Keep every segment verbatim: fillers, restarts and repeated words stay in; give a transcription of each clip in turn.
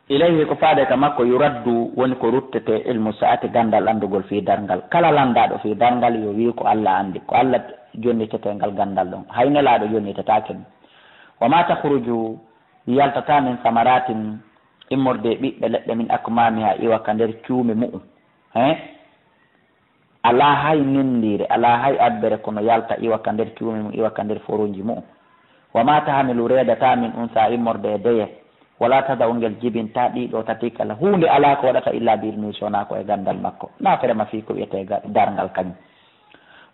Ilayhi, ko faade ka makko, yuraddu, woni ko ruttete, ilmu saati, ganndal anndugol fii darngal. Kala lanndaaɗo fii darngal yo wii ko Alla anndi, ko Alla jonnitetee ngal ganndal ɗon. Hay nelaaɗo jonnitetaake ɗum. Wa ma takhruju, yaltataa min samaratin, immorde e ɓiɓɓe leɗɗe, min akmamiha, iwa ka nder cuume mu'um. He? Alaa hay nenndiire, alaa hay abbere, kono yalta iwa ka nder cuume mum, iwa ka nder foronji mu'um. Wa ma tahmilu, reedataa min unsa, immorde e deye, wala tada'u, ngel jibintaa, ɗiɗo tati kala, huunde alaa ko waɗata illa bi idnihi, si wonaa ko e ganndal makko. Na ferema fii ko wi'etee ga-, darngal kañum.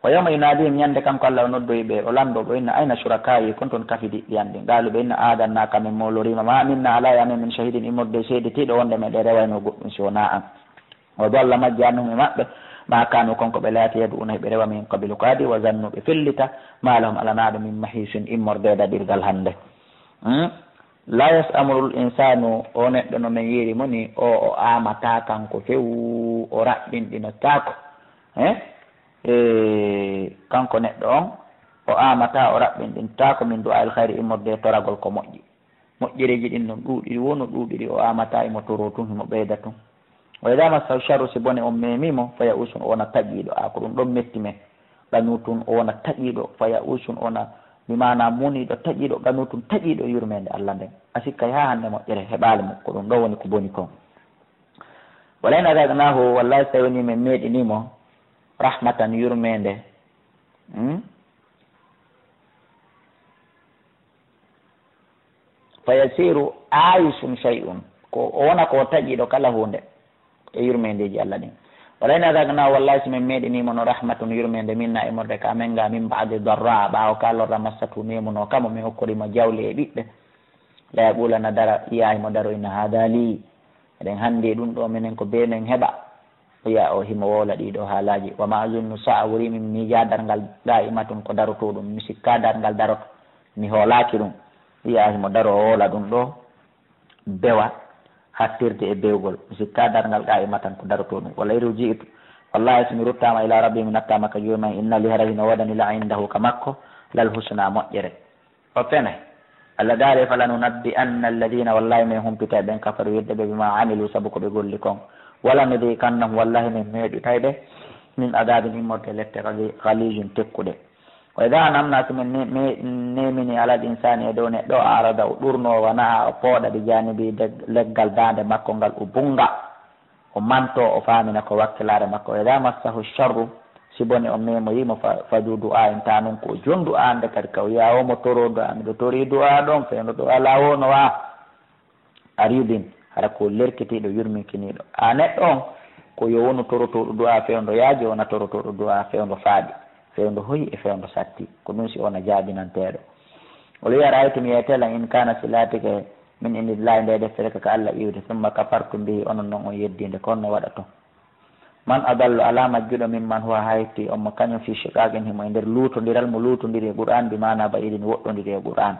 Wa yawma yunadihim, ñande kanko Alla o noddoyi ɓe, o lanndo ɓe, o inna, ayna shuraka'i, kon ton kafidiɗɗi an ɗin? Qaalu, ɓe inna, aadannaka, min mooloriima, ma minna, alaa e amen, min shahidin, immorde seedetiiɗo wonde meɗen rewayno goɗɗum si wonaa an. Wa dalla, majji, anhum, e maɓɓe, ma kanu, kon ko ɓe laati, yad'una, hiɓe rewa, min qablu, ko adi, wa zannu, ɓe fellita, ma lahum, alanaa ɓe, min mahisin, immorde e daɗirgal hannde. Hmm? La yas'amul insanu, o neɗɗo no men yiiri mo ni, o, o aamataa kanko few, o raɓɓinɗinotaako. Eh? E, kanko neɗɗo on, o aamataa, o raɓɓinɗintaako, min du'a'il khayri, immorde e toragol ko moƴƴi. Moƴƴereeji ɗin no ɗuuɗiri, wo no ɗuuɗiri, o aamataa, imo toroo tun, himo ɓeyda tun. Wa idha massahu sharru, si bone on meemii mo, fa ya'usun, o wona taƴiiɗo. A, ko ɗum ɗon metti men. Qanutun, o wona taƴiiɗo, fa ya'usun, o wona, bi maana muniiɗo, taƴiiɗo, qanutun, taƴiiɗo yurmeende Alla nden. A sikkay haa hannde moƴƴere heɓaali mo, ko ɗum ɗo woni ko boni kon. Wala in adhaqnahu, wallahi, si tawii men meeɗinii mo rahmatan, yurmeende, hmm? Fa yasiru ayisun shay'un, ko o wona ko taƴiiɗo kala huunde e yurmeendeeji Alla ɗin. Wala in adhaqnahu, wallahi, si men meeɗinii mo no rahmatun, yurmeende, minna, immorde ka men ga, min ba'di darra, ɓaawo ka lorra, massatu, meemunoo kamo, min okkori mo jawle e ɓiɓɓe. La yaqulana, dara, yi'aay mo daro, inna hadha li, eɗen hanndi e ɗum ɗo menen ko bee men heɓa. O yi'a o himo wowla ɗii ɗoo haalaaji. Wa ma azunnu sa'a, wurii min miijaa darngal, qaa'imatun, ko darotooɗum. Mi sikkaa darngal daroto. Mi hoolaaki ɗum. Yi'a himo daro o wowla ɗum ɗoo, bewa, hattirde e bewgol. Mi sikkaa darngal qaa'imatan, ko darotooɗum. Wala in ruji'tu, wallahi, si mi ruttaama, ila rabbi, mi nattaama ka Joomi an, inna li, hara hino woodani, la indahu, ka makko, lal husna, moƴƴere. O fenay. Allah daali, "Falanunabbi'anna alladhina," wallahi, men humpitay ɓen, "kafaru," yedde ɓe, "bima amilu," sabu ko ɓe golli kon. "Wala nudhiqannahum," wallahi, men meeɗitay ɓe, "min adhabin," immorde lette, ghali-, ghalidhin, tekkuɗe. "Wa idha an'amna," si men ne-, me-, nemini, "alal insani," e dow neɗɗo, "a'rada," o ɗurno, "wa na'a," o pooɗa, "bi janibi," de-, leggal daande makko ngal, o bunga. O manto, o faamina ko wakkilaare makko. "Wa idha massahu sharru," si bone on memoyi mo, fa, fa du du'a en, ta non ko jon du'a ande kadi ka o yi'a o mo toro du'a, miɗo tori du'a ɗon, fewndo ɗo alaa wo no wa. Aridin, hara ko lerkitiiɗo, yurminkiniiɗo. A neɗɗo on, ko yo wonu torotooɗo du'a fewndo yaaji, wona torotooɗo du'a fewndo faaɗi, fewndo hoyi e fewndo satti. Ko ɗum si wona jaabinanteeɗo. Wala wi'a, "Ra'aytum," yeetelan, "in kana," si laatike, "min indillahi," nde deftere ka, ka Allah iwde, "summa kafartum bihi," onon non on yeddiinde, ko honno waɗaton? "Man adallu," alaa majjuɗo, "mimman huwa," haa hetti on mo kañum, "fi shiqaqin," himo e nder luutondiral, mo luutondiri e Qur'an, bi maana ba'idin, woɗɗondiri e Qur'an.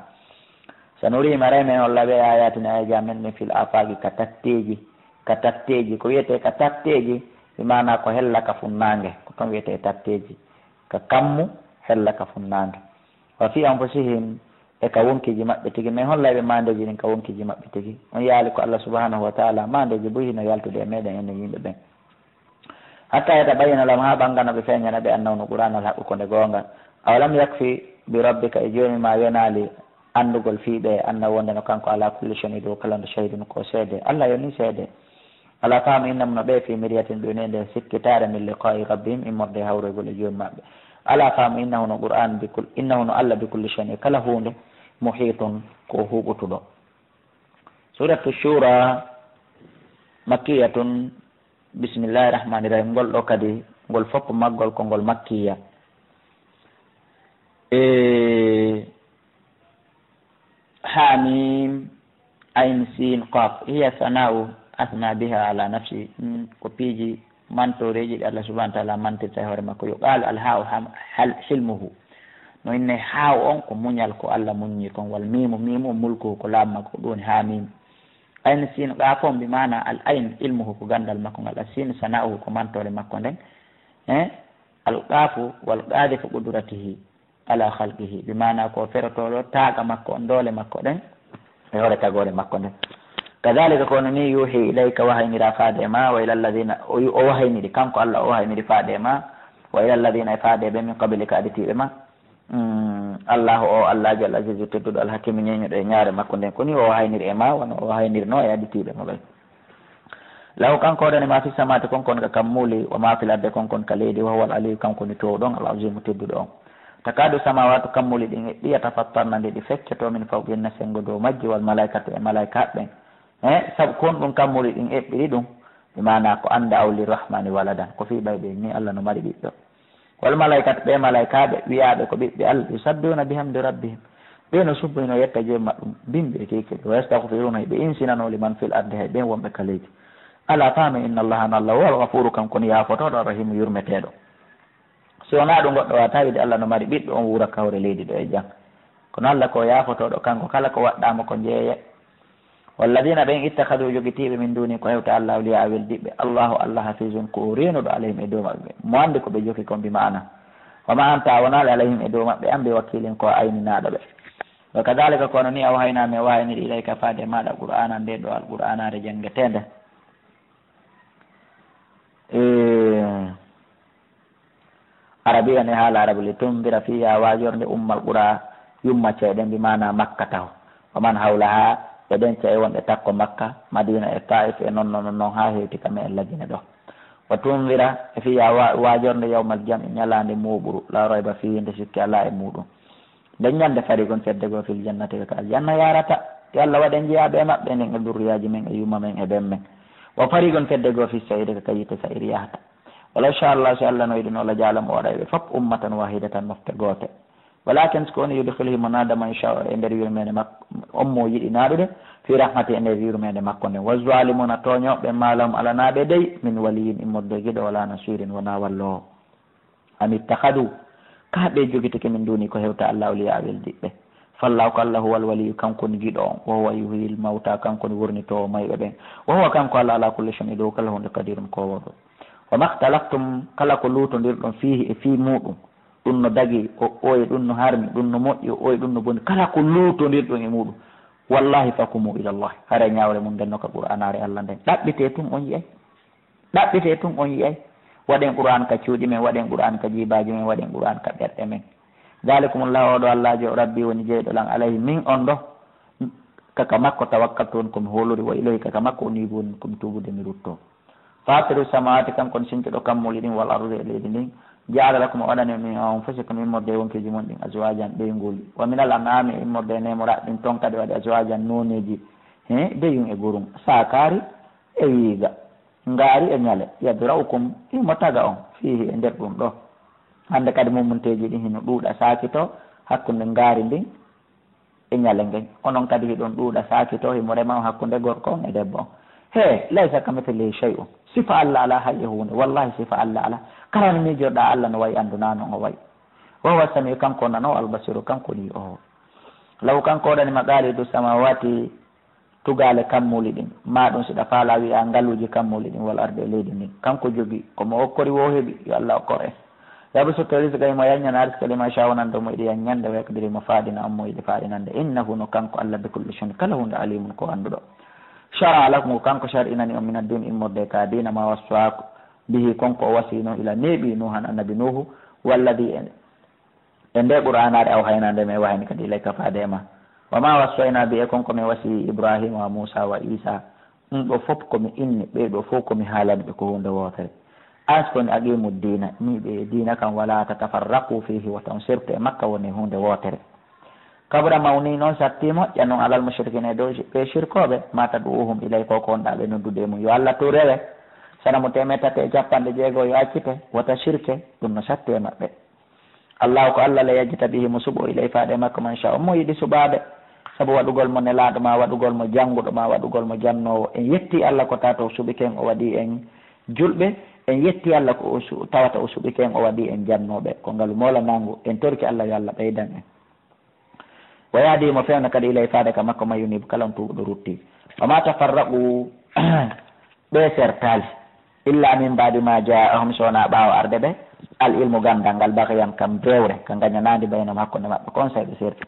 "Sanurihim," aray men holla ɓe, "ayatina," ayaji amen ɗin, "fil afaqi," ka tatteeji, ka tatteeji. Ko wiyetee ka tatteeji, bi maana ko hella ka funnaange, ko ton wiyetee tatteeji. Ka kammu, hella ka funnaange. "Wa fi anfusihim," e ka wonkiiji maɓɓe tigi. Men hollay ɓe maandeeji ɗin ka wonkiiji maɓɓe tigi. On yaali ko Allah subhanahu wa ta'ala, maandeeji buy hino yaltude e meɗen enen yimɓe ɓen. "Hatta yatabayyana lahum," haa ɓangano ɓe, feeñana ɓe, "annahu," no Qur'an, "al haqqu," ko nde goonga. "Awalam yakfi bi rabbika," e Joomi ma wenaali anndugol fii ɓe, "annahu," wonde no kanko, "ala kulli shay'in," e dow kala nde, "shahidun," ko seede. Allah yoni seede. "Ala fahmu," innahum, no ɓe, "fi miryatin," ɓe woni e nder sikkitaare, "min liqa'i rabbihim," immorde e hawroygol e Joomi maɓɓe. "Ala fahmu," innahu, no Qur'an, "bi kul-, innahu," no Allah, "bi kulli shay'in," e kala huunde, "muhitun," ko huuɓutuɗo. Suratu Shura, makkiyatun, bismillahi rahmani rahim. Ngol ɗo kadi, ngol foppo maggol ko ngol makkiya. E Hamim, Ain, Sin, Qaf. Hiya sana'u asna biha ala nafsi. Mm, ko piiji mantooreeji ɗi Allah subhanahu wa ta'ala mantirta e hoore makko. Yuqalu al ha'u ham-, hal-, hilmuhu. No inne ha'u on ko muñal ko Allah muññi kon. Wal mimu, mimu on mulkuhu ko laamu makko, ɗum woni Hamim. Ain, Sin, Qaf on bi maana al ain ilmuhu ko ganndal makko ngal. As sin sana'uhu ko mantoore makko nden. Eh? Al qafu wal qadifu qudratihi ala khalqihi, bi maana ko ferotooɗo taaga makko on, doole makko ɗen, e hoore tagoore makko nden. Kadhalika, kono ni, yuhi ilayka, wahaynira faade e ma, wa ila alladhina, o yu-, o wahayniri, kanko Allah o wahayniri faade e ma, wa ila alladhina, e faade ɓe, min qablika, aditiiɓe ma. Mm, Allahu o, Allaajo, al-Azizu, tedduɗo, al-Hakimu, ñeeñuɗo e ñaare makko nden, ko ni o wahayniri e ma, wano o wahaynirno e aditiiɓe mo ɓen. Lahu, kanko o waɗani ma fi samawati kon kon ka kammuuli, wa ma fil ardi kon kon ka leydi, wa huwa al-Aliyyu, kanko ni toowɗo on, al-Azimu, tedduɗo on. Takadu samawatu, kammuuli ɗin eɓɓi, yatafattarna, nde ɗi feccoto, min fawqihinna, senngo dow majji, wal malaikatu, e malaika ɓen. He, sabu kon ɗum kammuuli ɗin eɓɓiri ɗum, bi maana ko annda aw lirrahmani waladan, ko fii ɓay ɓe ni Allah no mari ɓiɗɗo. Wal malaikatu, ɓe malaikaaɓe wi'aaɓe ko ɓiɓɓe Allah, yusabbihuna bihamdi rabbihim, ɓe no subboyno yetta Joomi maɓɓe, bimbi e keykeyɗe, wa yastaghfiruna, ɓe insinano liman fil ardi, hay ɓen wonɓe ka leydi. Alaa faame, inna Allaha, no Allah, huwal ghafuru, kanko ni yaafotooɗo, arrahimu, yurmeteeɗo. Si wonaa ɗum, goɗɗo waawataa wiide Allah no mari ɓiɗɗo, on wuura ka hoore leydi ɗo e jam. Kono Allah ko yaafotooɗo, kanko kala ko waɗɗaa mo ko jeeye. Walladina, ɓen, ittakhadu, jogitiiɓe, min duni, ko hewta Allah, awliya, weldiɓɓe. Allahu, Allah, hafizun, ko o reenuɗo, alayhim, e dow maɓɓe. Mo anndi ko ɓe jogi kon, bi maana. Wa ma anta, a wonaali, alayhim, e dow maɓɓe, an bi wakilin, ko a ayninaaɗo ɓe. Wa kadhalika, kono ni, awhayna, mi wahayniri, ilayka, faade e maaɗa, qur'anan, nde ɗo alqur'anare janngeteende. Eh, Arabiyan, e haala Arabu, li tundira, fiya waajorde, ummal qura, yumma ca'e ɗen, bi maana Makka taho. Wa man hawlaha, e ɗen ca'e wonɗe takko Makka, Madina e Taif e non non non, haa hewti ka me'en Lagine ɗo. Wa tundira, e fiya wa-, waajorde, yawmal jam'i, ñalaande mooɓuru, la rayba fihi, nde sikki alaa e muuɗum. Nden ñande, fariqun, fedde goo, fil jannati, ɓe ka aljanna yaarata. Yo Allah waɗ en jeyaaɓe e maɓɓe, enen e durriyaaji men e yumma men e ben men. Wa fariqun, fedde goo, fis sa'iri, ɓe ka yiite sa'iri yahata. Walaw sha Allah, si Allah no yiɗino, la ja'alahum, o waɗay ɓe fop ummatan wahidatan, mofte goote. Walakin, si ko woni, yudkhiluhum, o naada, man yasha, e nder yurmeende makko, on mo yiɗi naadude, fi rahmati, e nder yurmeende makko nden. Wa zalimuna, tooñooɓe, ma lahum, alanaa ɓe dey, min waliyyin, immorde giɗo, wala nasirin, wonaa walloowo. Am ittakhadu, ka ɓe jogitake, min duni, ko hewta Allah, awliya, weldiɓɓe. Fallahu, ko Allah, huwal waliyyu, kanko woni giɗo on. Wa huwa yuhyil mawta, kanko woni wurnitoowo mayɓe ɓen. Wa huwa, kanko Allah, ala kulli shay'in, e dow kala huunde, qadirun, koowooɗo. Wa makhtalaftum, kala ko luutondirɗon, fihi, e fii muuɗum, ɗum no dagi, o, oye, ɗum no harmi, ɗum no moƴƴi, o, oye, ɗum no boni, kala ko luutondirɗon e muuɗum, wallahi, fahkumu ila Allah, haray ñaawre mum nden no ka Qur'aanaare Allah nden. Ɗaɓɓitee tun, on yi'ay. Ɗaɓɓitee tun, on yi'ay. Waɗen Qur'aan ka cuuɗi men, waɗen Qur'aan ka jiibaaji men, waɗen Qur'aan ka ɓerɗe men. Dalikumullahu, oo ɗoo Allaajo, Rabbi, woni jeyɗo lan, alayhi, min on ɗo, ka, ka makko tawakkaltu, woni ko mi hoolori, wa ilayhi, ka, ka makko uniibu, woni ko mi tuubude, mi ruttoo. Fatiru samawati, kanko on sintuɗo kammuuli ɗin, wal ardi, e leydi ndin. Ja'ala lakum, o waɗani on, min anfusikum, immorde e wonkiiji mon ɗin, azwajan, ɓeynguuli. Wa minal an'ami, e immorde e neemoraaɗi ɗin, ton kadi waɗi azwajan, nooneeji, he, deyun e gorum, saakaari, e yiiga, ngaari e ñale, yadra'ukum, himo taga on, fiihi, e nder ɗum ɗo. Hannde kadi mumunteeji ɗin hino ɗuuɗa, saakito hakkunde ngaari ndin e ñale ngen. Onon kadi hiɗon ɗuuɗa, saakito, himo rema on hakkunde gorko on e debbo on. He, laysa kamithlihi shay'un. Sifa Allah alaa hay e huunde. Wallahi, sifa Allah alaa. Kala no miijorɗaa Allah no wayi, anndu naa non o wayi. Wa huwa samiu, kanko nano, al basiru, kanko ni o. Law, kanko waɗani maqalidu samawati, tugaale kammuuli ɗin, maa ɗum si ɗa faalaa wi'aa ngaluuji kammuuli ɗin, wal ardi, e leydi ndin. Kanko jogii, ko mo okkori woo heɓi, yo Allah okkor en. Yabsutu rizqa, himo yanñana arsika, liman yashaa'u, wonande mo yiɗi yanñande, wa yaqdiru, himo faaɗina on mo yiɗi faaɗinande. Innahu, no kanko Allah, bi kulli shay'in, kala huunde, alimun, ko annduɗo. Shara'a lakum, ko kanko shar'inani on, min ad-din, immorde ka diina, ma wassa bihi, kon ko o wasiyno, ila neeɓi, Nuuhan, annabi Nuuhu, walladhi, e nde Qur'aanaare, awhaynaa, nde men wahayni kadi, ilayka, faade e ma. Wa ma wassayna bi, e kon ko men wasiyi, Ibrahima wa Muusa wa Isa. Ɗum ɗo fof ko mi inni, ɓee ɗo fof ko mi haalani ɓe ko huunde wootere. An si ko ni, aqimu diina, ni ɓe e diina kan, wala tatafarraqu fihi, wota on sirte e makka woni huunde wootere. Kabura, mawni noon, satti moƴƴa noon, alal mushrikina, e dow ɓe shirkooɓe, ma tad'uuhum ilay, ko ko wonɗaa ɓe noddude e mum. Yo Allah tu rewe, sanamu teemeɗɗe tati e capanɗe jeego yo accite, wota shirke, ɗum no satti e maɓɓe. Allahu ko Allah, la yajtabi, himo suɓo, ilay, faade e makko, man sha, on mo yiɗi suɓaade, sabu waɗugol mo nelaaɗo, ma waɗugol mo jannguɗo, ma waɗugol mo jannoowo. En yetti Allah ko tawata o suɓike en, o waɗi en julɓe. En yetti Allah ko o su-, tawata o suɓike en, o waɗi en jannooɓe. Ko ngalu moola nangu. En torki Allah yo Allah ɓeydan en. Wa yahdi, mo fewna kadi, ilay, faade ka makko, man yunib, kala on tuubuɗo rutti. Wa ma tafarraqu, ɓe sertaali, illa min ba'di ma ja'ahum, so wonaa ɓaawo arde ɓe, al ilmu, ganndal ngal, baghyan, kam bewre, ka ngañanaandi, baynahum, hakkunde maɓɓe, kon sey ɓe serti.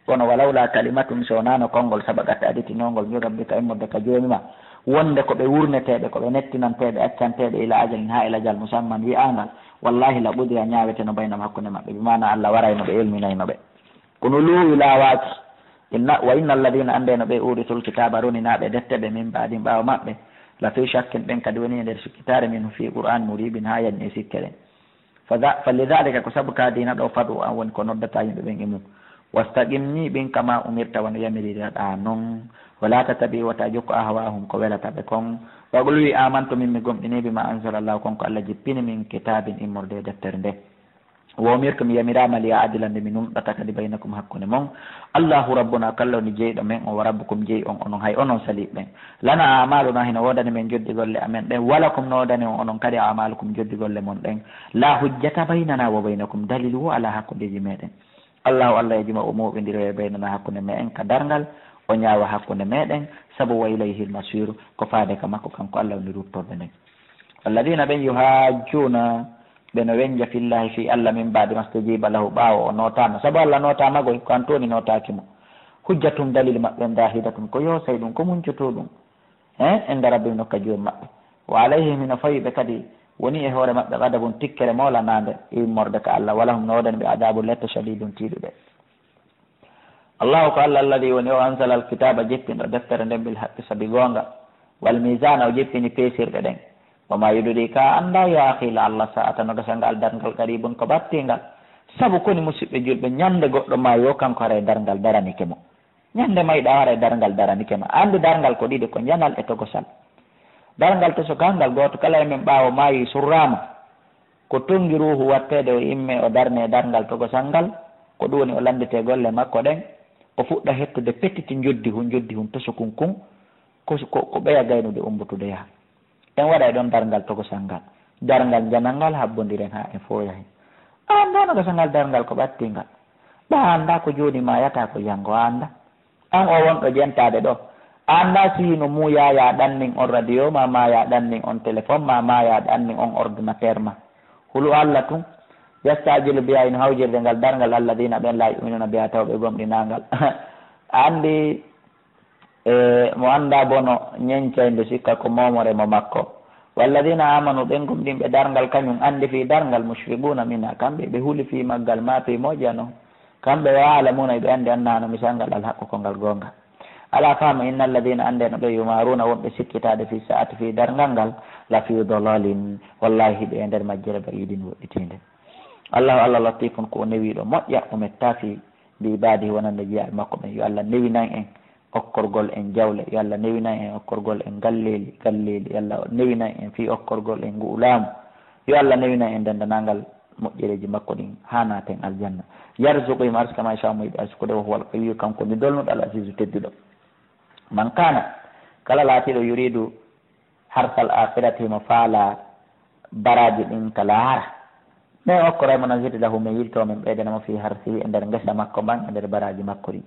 Kono, walawla kalimatun, so wonano konngol, sabaqat, aditinoongol, min rabbika, immorde ka Joomi ma, wonde ko ɓe wurneteeɓe, ko ɓe nettinanteeɓe, accanteeɓe, ila ajalin, haa e lajal musamman wi'aangal, wallahi la qudiya, ñaaweteno, baynahum, hakkunde maɓɓe, bi maana Allah warayno ɓe, elminayno ɓe. Kono luuwi laawaaki. Inna, wa inna alladhina, anndeno ɓe, urisul kitaaba, roninaaɓe defte ɓe, min ba'dihim, ɓaawo maɓɓe, la fi shakkin, ɓen kadi woni e nder sikkitaare, minhu, fii Qur'aan, muribin, haa yañi e sikke ɗen. Fa dha-, fa lidhalika, ko sabu ka diina ɗo, fad'u, an woni ko noddata yimɓe ɓen e mum. Wastaqim, ñiiɓin, kama umirta, wano yamiriraa non. Wala tattabi', wata jokku, ahwa'ahum, ko welata ɓe kon. Wa qul, wi, amantu, min mi gomɗini, bima anzala Allah, kon ko Allah jippini, min kitabin, immorde e deftere nde. Wa umirtu, mi yamiraama, li a'dila, nde mi nunɗata kadi, baynakum, hakkunde mon. Allahu rabbuna, ko Allah woni jeyɗo men on, wa rabbukum, jeyi on onon, hay onon saliiɓe ɓen. Lana a'maluna, hino woodani men joddi golle amen ɗen, wa lakum, no woodani on onon kadi, a'malukum, joddi golle mon ɗen. La hujjata baynana wa baynakum, dalilu wo alaa hakkundeeji meɗen. Allahu, Allah e juma o mooɓindiroye baynana, hakkunde meɗen ka darngal, o ñaawa hakkunde meɗen, sabu wa ilayhil masiru, ko faade ka makko, kanko Allah woni ruttorde nden. Alladina ɓen yuhajjuna, ɓe no wenja fillahi fii Allah min baadi mastajiba lahu, ɓaawo o nootaama. Sabu Allah nootaama goy, ko an tooni nootaaki mo. Hujjatum, dalil maɓɓe, dahidatun, ko yoosay ɗum, ko muncotoo ɗum. He, inda rabbihim, nokka joom maɓɓe. Wa alayhim, hino fawi ɓe kadi, woni e hoore maɓɓe, gadabun, tikkere moolanaande, immorde ka Allah. Walahum, no woodani ɓe, adabun, lette, shadidun, tiiɗuɗe. Allahu ko Allah, alladi woni o, anzala alkitaba, jippinɗo deftere nden, bil haqqi, sabi goonga, wal mizana, o jippini peesirɗe ɗen. Wa ma yudrika, a annda, ya akhi, la Allah sa'ata, no gasa ngal darngal, qaribun, ko ɓattingal. Sabu koni, musiɓɓe julɓe, ñande goɗɗo maayo, kanko haray darngal daranike mo. Ñande mayɗa, haray darngal daranike ma. Anndi darngal ko ɗiɗi, ko njanal e togosal. Darngal tosogal ngal, gooto kala e men ɓaawo maayi surraama. Ko tonngi ruuhu watteede o immee o darnee darngal togosal ngal, ko ɗum woni o lannditee golle makko ɗen, o fuɗɗa hettude petiti njoddi hun, njoddi hun tosokun kun, ko, ko, ko ɓeya gaynude umbutude yaha. En waɗay ɗon darngal togosal ngal, darngal njanal ngal, habbondiren haa en fooya hen. A anndaa no gasal ngal darngal ko ɓattingal. Ɓa anndaa ko jooni maayataa ko janngo, a anndaa. An o wonɗo jentaade ɗo, a anndaa si hino muuyaaya ɗannin on radio ma, maaya ɗannin on téléphone ma, maaya ɗannin on ordinateur ma. Hulu Allah tun, yastajilu biha, hino hawjirde ngal darngal, alladina ɓen la yuminuna biha, taw ɓe gomɗinangal. A anndi, e, mo anndaa bono ñencaynde sikka ko moomore mo makko. Walladina amanu, ɓen gomɗinɓe darngal kañum anndi fii darngal, mushfiquna minha, kamɓe ɓe huli fii maggal, ma fii moƴƴa non. Kamɓe, wa ya'lamuna, ɓe anndi, annaha, no misal ngal, alhaqqu, ko ngal goonga. Ala fahma, inna alladina, anndeno ɓe, yumaruna, wonɓe sikkitaade, fi sa'ati, fii darngal ngal, la fi dalalin, wallahi, hiɓe e nder majjere, ba'idin, woɗɗitiinde. Allahu, Allah, latifun, ko o newiiɗo moƴƴa, o metta fii bi ibadihi, wonande jiyaaɓe makko ɓen. Yo Allah newinan en okkorgol en jawle, yo Allah newinan en okkorgol en galleeli, galleeli, yo Allah newinan en fii okkorgol en ngu'u laamu, yo Allah newinan en denndanangal moƴƴereeji makko ɗin haa naaten aljanna. Yarzuqu, himo arsika man yasha'u, mo yiɗi arsukude, wa huwal qawiyyu, kanko woni dolnuɗo, al azizu, tedduɗo. Man kana, kala laatiiɗo, yuridu harsal akhirati, himo faala baraaji ɗin ka laahara. Men okkoray mo, nazid lahu, men yilto, men ɓeydana mo, fi harsihi, e nder ngesa makko mban, e nder baraaji makko ɗin.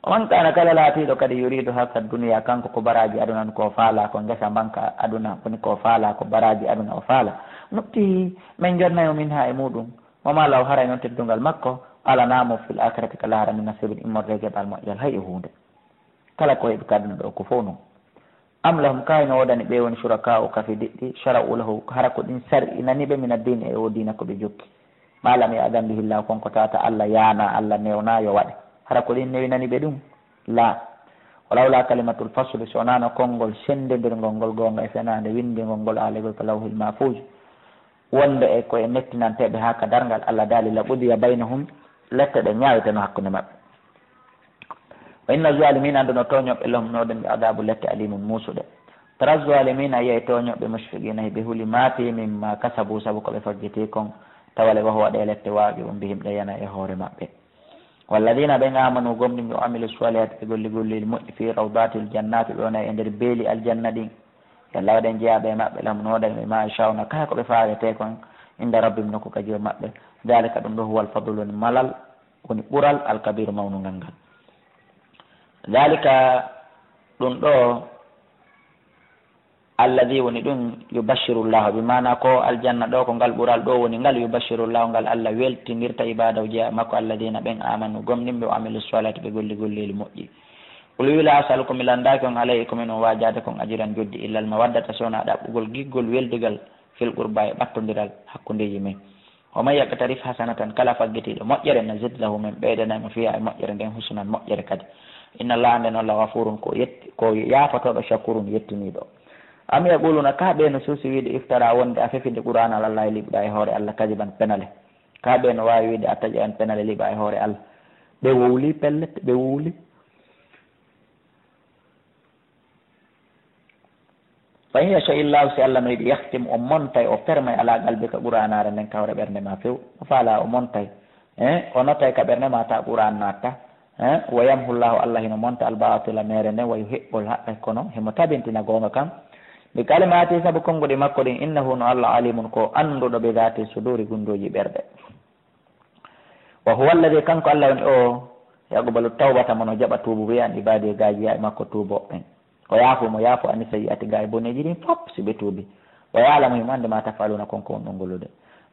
Wa man kana, kala laatiiɗo kadi, yuridu harsa dunya, kanko ko baraaji aduna on ko faala, ko ngesa mban ka aduna, woni ko faala, ko baraaji aduna o faala. Nu'tihi, men jonnay mo, minha, e muɗum. Wa ma lahu, haray non teddungal makko alana mo, fil akhirati, ka laahara, min nasibin, immorde e geɓal moƴƴal, hay e huunde. Kala ko heɓi ka aduna ɗo, ko fow non. Am lahum, kay no woodani ɓe woni, shuraka'u, kafi diɗɗi, shara'u lahu, hara ko ɗin sar'inani ɓe, min ad-din, e o diina ko ɓe jokki. Ma lam ya'dan bihi Allah, kon ko tawata Allah yaana, Allah newna yo waɗe. Hara ko ɗin newinani ɓe ɗum? La. Walawla kalimatul fasli, so wonano konngol sendindirngol ngol goonga e fenaande winndingol ngol aalegol ka lawhil mahfuz, wonde e ko e nettinanteeɓe haa ka darngal Allah daali, la qudiya baynahum, lette ɗe ñaaweteno hakkunde maɓɓe. Wa inna zalimina, anndu no tooñooɓe, lahum, no woodani ɓe, adabu, lette, alimun, muusuɗe. Tara zalimina, yi'ay tooñooɓe, mushfiqina, hiɓe huli, ma fi mimma kasabu, sabu ko ɓe faggitii kon, tawale wa huwa, ɗe lette, waqi'un bihim, ɗe yana e hoore maɓɓe. Walladina, ɓen, amanu, gomɗini, wa amilu salihati, ɓe golli golleeli moƴƴi, fi rawdatil jannati, ɓe wona e nder beeli aljanna ɗin. Yo Allah waɗ en jeyaaɓe e maɓɓe, lahum, no woodani ɓe, ma yasha'una, kala ko ɓe faawetee kon, inda rabbihim, nokku ka Joomi maɓɓe. Dalika, ɗum ɗo, huwal fadlu, woni malal, woni ɓural, alkabiru, mawnungal ngal. Dalika, ɗum ɗo, Alladhi woni ɗum, yubashshirullahu, bi maana ko aljanna ɗo, ko ngal ɓural ɗo woni ngal, yubashshirullahu, ngal Allah weltinirta ibadahu, jeyaa makko, alladhina, ɓen, amanu, gomɗimɓe, wa amilu salihati, ɓe golli golleeli moƴƴi. Qul, wi, la as'alukum, mi landaaki on, alayhi, ko min on waajaade kon, ajran, joddi, illa al mawaddata, so wonaa ɗaɓɓugol giggol weldigal, fil qurba, e ɓattondiral hakkundeeji men. Wa man yaqtarif hasanatan, kala faggitiiɗo moƴƴere, nazid lahu, min ɓeydanay mo, fiha, e moƴƴere nden, husnan, moƴƴere kadi. Inna Allaha, nden Allah, ghafurun, ko yetti, ko yaafotooɗo, shakurun, yettiniiɗo. Am yaquluna, ka ɓe no suusi wiide, iftara, wonde a fefi nde Qur'aana ala Allahi, liɓɗa e hoore Allah, kadiban, penale. Ka ɓe no waawi wiide a taƴi an penale, liɓa e hoore Allah. Ɓe wowli, pellet, ɓe wowli. Fa in yasha Illahu, si Allah no yiɗi, yahtim, o montay, o fermay, ala qalbika, Qur'aanaare nden, ka hoore ɓernde ma few. O faala, o montay. Eh, o notay ka ɓernde ma, ta Qur'aan naatta. Eh, wa yamhu Llahu, Allah hino monta, al baatila, meere nden, wa yuhiqqul haqqa, kono himo tabintina goonga kan. Bi kalimati, sabu konnguɗi makko ɗin, innahu, no Allah, alimun, ko annduɗo, bi dhati suduri, gunndooji ɓerɗe. Wa huwa alladhi, kanko Allah woni o, yaqbalu tawbata, mo no jaɓa tuubu, wi an ibadi, gaaji yaaɓe makko tuubooɓe ɓen. O yaafo, mo yaafo, ani sayyi'ati, gaa e boneeji ɗin fop, si ɓe tuubi. Wa ya'lamu, himo anndi, ma taf'aluna, kon ko wonɗon gollude.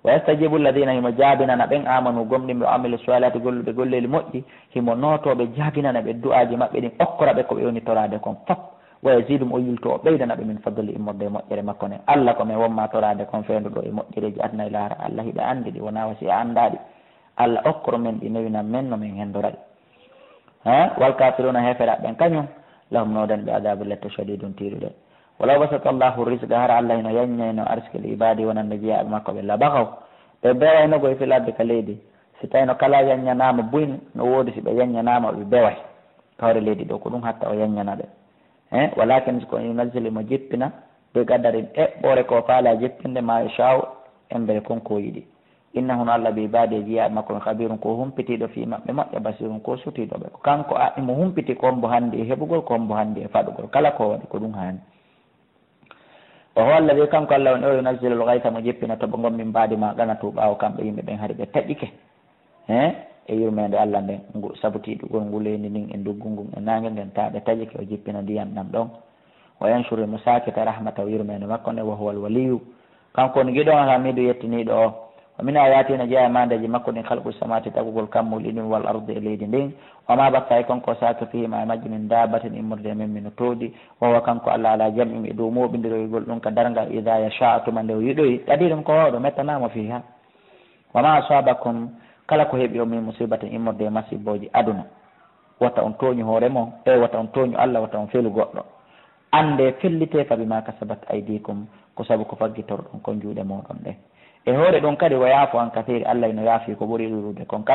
Wa yastajibu alladhina, himo jaabinana ɓen, amanu, gomɗimɓe, wa amilu salihati, golluɓe golleeli moƴƴi, himo nootoo ɓe, jaabinana ɓe du'aaji maɓɓe ɗin, okkora ɓe ko ɓe woni toraade kon fop. Wa yazidum, o yilto, o ɓeydana ɓe, min fadli, immorde e moƴƴere makko nden. Allah ko men wonma toraade kon, feenduɗo e moƴƴereeji aduna e laahara. Allah hiɗa anndi ɗi, wonaa wa si a anndaa ɗi. Allah okkoro men ɗi, newinan men no men henndora ɗi. Ha? Wal kafiruna, heeferaaɓe ɓen kañum, lahum, no woodani ɓe, adabun, lette, shadidun, tiiɗuɗe. Walaw basata Allahu rizqa, hara Allah hino yanñayno arsikel, ibadi, wonande jiyaaɓe makko ɓe, la bagaw, ɓe bewayno koy fil ardi, ka leydi. Si tawino kala yanñanaama buy, no woodi si ɓe yanñanaama ɓe beway. Ka hoore leydi ɗo, ko ɗum hatta o yanñana ɓe. Eh, walakin ko yunazzilu, mo jippina, bi qadarin, eɓɓoore ko faala jippinde, ma yasha'u, embere kon ko yiɗi. Innahu, no Allah, bi ibadi, e jiyaaɓe makko ɓen, khabirun, ko humpitiiɗo, fi maɓɓe moƴƴa, basirun, ko sutiiɗo ɓe. Ko kanko a, mo humpiti ko hombo handi e heɓugol, ko hombo handi e faɗugol. Kala ko waɗi ko ɗum haani. Wa huwa alladhi, kanko Allah woni o, yunazzilu al-ghaytha, mo jippina toɓo ngon, min ba'di ma qanatu, ɓaawo kamɓe yimɓe ɓen hari ɓe taƴike. He, e yurmeende Allah nden, ngu sabutiiɗugol ngu leydi ndin e nduggu ngun e naange ngen, taa ɓe taƴike, o jippina ndiyam ɗam ɗon. Wa yanshuru, mo saakita, rahmatahu, yurmeende makko nden, wa huwa al-waliyyu, kanko woni giɗo on, al-hamidu, yettiniiɗo o. Wa min ayatihi, no jeyaa e maandeeji makko ɗin, khalqu samawati, tagugol kammuuli ɗin, wal ardi, e leydi ndin. Wa ma batha, e kon ko o saaki, fihima, e majji, min dabbatin, immorde e men, min no tooɗi. Wa huwa, kanko Allah, ala jam'ihim, e dow mooɓindiroygol ɗum ka darnga, idha yasha, tuma nde o yiɗoyi, qadirun, ko waawɗo, mettanaama, fiha. Wa ma asabakum, kala ko heɓi on, min musibatin, immorde e masiibooji aduna, wota on tooñu hoore mon, e wota on tooñu Allah, wota on felu goɗɗo. Annde fellite, fa bima kasabat aydikum, ko sabu ko faggitorɗon kon juuɗe mooɗon ɗen. E hoore ɗum kadi, wa yaafu an kathir, Allah ino yaafi ko ɓuri ɗuuɗude kon kala.